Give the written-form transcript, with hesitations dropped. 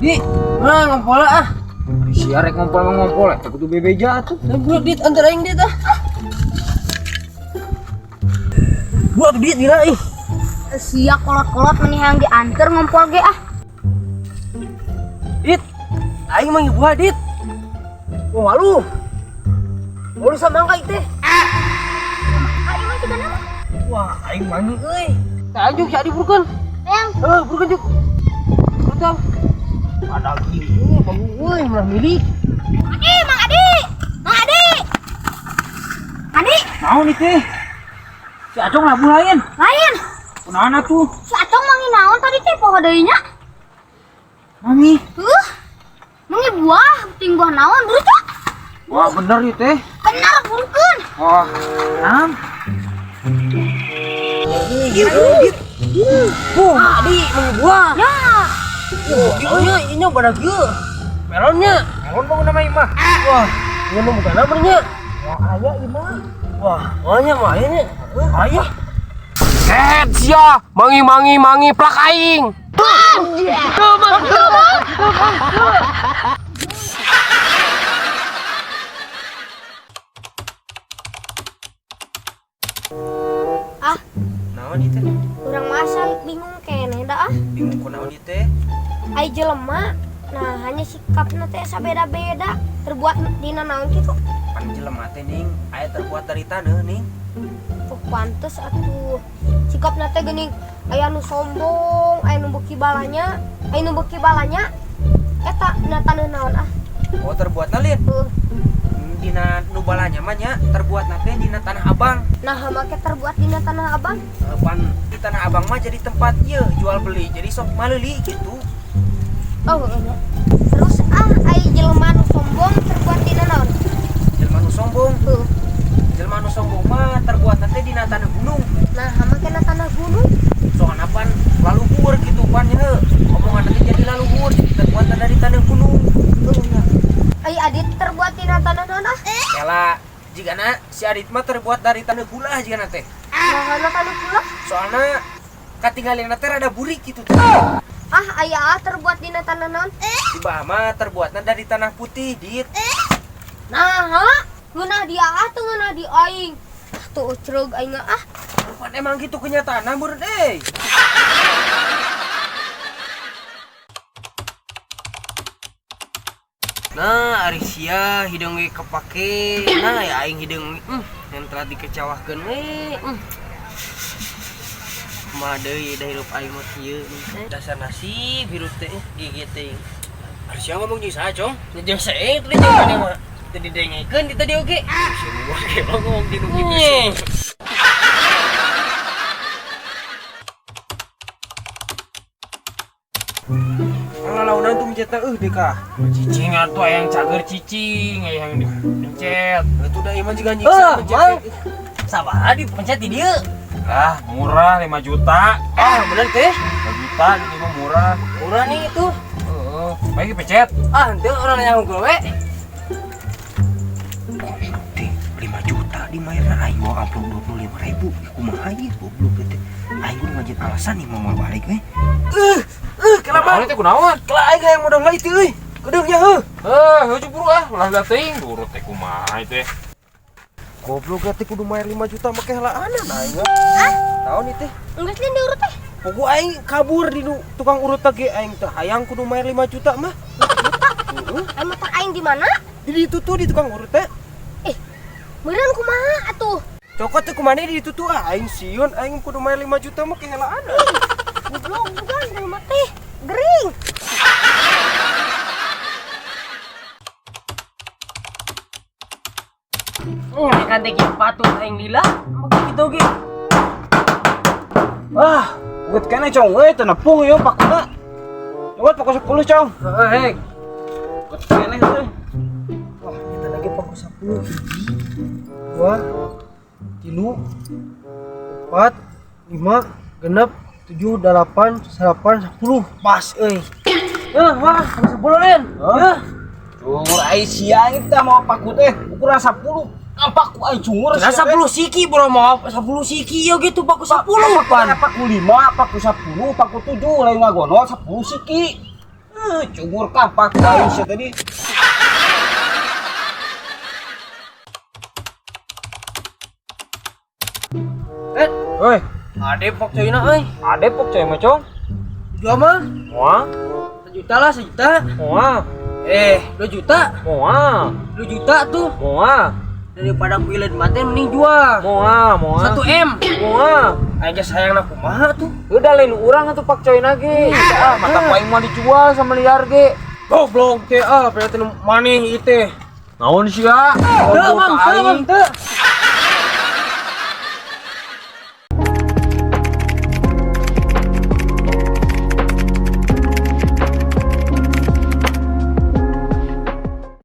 Di, mana ngompol ah? Sia rek ngompol mah ngompol eta kudu bebeja atuh. Buat dit antar aing dit ah. Buat dit gila ih. Sia kolot-kolot meni hayang dianter ngompol ge ah. Dit, aing mah buah dit. Wah malu. Malu sama mangga teh. Aing mah sigana mah. Wah, aing mangi euy. Tah juk sia diburukeun. Hayang. Heuh, burukeun juk. Betul. Ada gini, bagus euy, murah milik. Adi, Mang Adi. Mang Adi. Adi, Naon ieu teh? Si Acong labuh lain. lain. Kunaon atuh? Si Acong mangi naon tadi teh poho deui nya? Mami. Heuh. Mangi buah, ting buah naon buru cok. Wah, bener ieu teh. Bener burukeun. Wah, naon? Buah, Adi, mangi buah. Ya. Oh, ini pada kieu. Melonnya. Melon bangun nama imah. Wah, ini mah bukan apa nya. Wah, aya imah. Wah, nya mah aya nya. Aya. Set sia, mangi mangi mangi plak aing. Ah, Naon ieu teh? urang masa bingung keneh da ah. Bingung kunaon ieu teh? Ai jelema nah hanya sikapna teh sabeda-beda terbuat dina naon kitu. Pan jelema teh ning aya terbuat dari taneuh ning. Oh, pantes atuh. Sikapna teh geuning aya nu sombong, aya nu beuki balanya, aya nu beuki balanya. Eta dina taneuh naon ah. Oh, terbuatna lin. Heuh. Dina nu balanya mah nya terbuatna teh dina Tanah Abang. Nah, make terbuat dina Tanah Abang. Pan di Tanah Abang mah jadi tempat ieu jual beli. Jadi sok maleuli gitu. Oh, iya. Terus ah ai jelema nu sombong terbuat dina naon? Jelema nu sombong, Heuh. jelema nu sombong mah terbuatna teh dina tanah gunung. Nah, make na tanah gunung. Soalna pan laluhur gitu pan nya heuh. Omongan teh jadi laluhur, terbuatna dari tanah gunung. Heuh nya. Ai Adit terbuat dina tanah naon ah? Kela jigana si Adit mah terbuat dari tanah gula jigana teh. Nah, na tanah gula. Soalna katinggalina teh rada burik gitu teh. Ah, aya ah terbuat dina tanah naon? Di mah terbuatna dari tanah putih, Dit. Nah, ha? Ngeunah dia ah teu ngeunah di aing. Ah, tuh ucrug aing ah. Pan emang gitu kenyataan meureun euy. Nah, ari sia hideung ge kepake. Nah, ya aing hideung yang telah dikecewakeun we. Kumaha deui da hirup aing mah kieu. Dasar nasib hirup teh gigi teh. Ari sia ngomong jeung saha, Cong? Nya jeung sae teh jeung maneh mah. Teu didengekeun di tadi oge. Sia ngomong gelo ngomong di nu kitu. Lalaunan tuh mencetna euh deh kah. Cicing atuh hayang cager cicing, hayang dipencet. Itu dah iman juga nyiksa Eh, mencet. Mang. Sabar dipencet di dieu. Ah, murah 5 juta. Ah, bener teh. 5 juta ini mah murah. Murah nih itu. Heeh, baik dipecet. Ah, henteu urang nanya unggul we. Teh, 5 juta di mayarna aing mau amplop 25.000. Kumaha ieu goblok teh. Aing kudu ngajin alasan nih mau balik we. Kenapa? Kunaon teh kunaon? Kela aing hayang modal heula itu euy. Kedeungnya heuh. Heuh, heuh buru ah, ulah teuing urut teh kumaha teh. Goblok teh kudu mayar 5 juta make helaanan aing. Ah, Naon ieu teh? geus lain diurut teh. Pogo aing kabur di nu tukang urut teh ge aing teh hayang kudu mayar 5 juta mah. Juta. Ai motor aing di mana? Di ditu tuh di tukang urut teh. Eh, meureun kumaha atuh? Cokot teh kumaha di ditu tuh ah, aing sieun aing kudu mayar 5 juta mah kehelaanan. Goblok bukan jelema teh. Gering. Kan teh kieu patut aing lila. Make kitu ge. Wah, uget keneh Cong euy teu nepung ieu pakuna. Coba paku 10, Cong. Heeh, hek. Uget keneh euy. Wah, kita lagi paku 10 hiji, 2, 3, 4, 5, 6, 7, 8, 9, 10. Pas euy. Heuh, wah, 10 Len. Heuh. Cungur ai sia ieu teh mau paku teh ukuran 10. Paku ai cungur Nah, 10 siki bro mau 10 siki ya gitu paku 10 pan. Paku 5, paku 10, paku 7 lain ngagonol 10 siki. Cungur kampak aing sia tadi. Eh, Woi, ade pok coyna euy. ade pok coy mah, Cong. Jual mah Moal, sejuta lah, sejuta. moal, Eh, 2 juta. moal, 2 juta tuh. moal, Daripada kuilet mati mending jual. moal, moal. 1 M. Moal. Aing geus sayang na kumaha tuh. Udah lain urang atuh pak coy lagi. Ah, mata ku aing mah dijual sama liar ge. Goblok teh ah, berarti nu maneh ieu teh. Naon sia? Teu, Mang, teu, Mang, teu.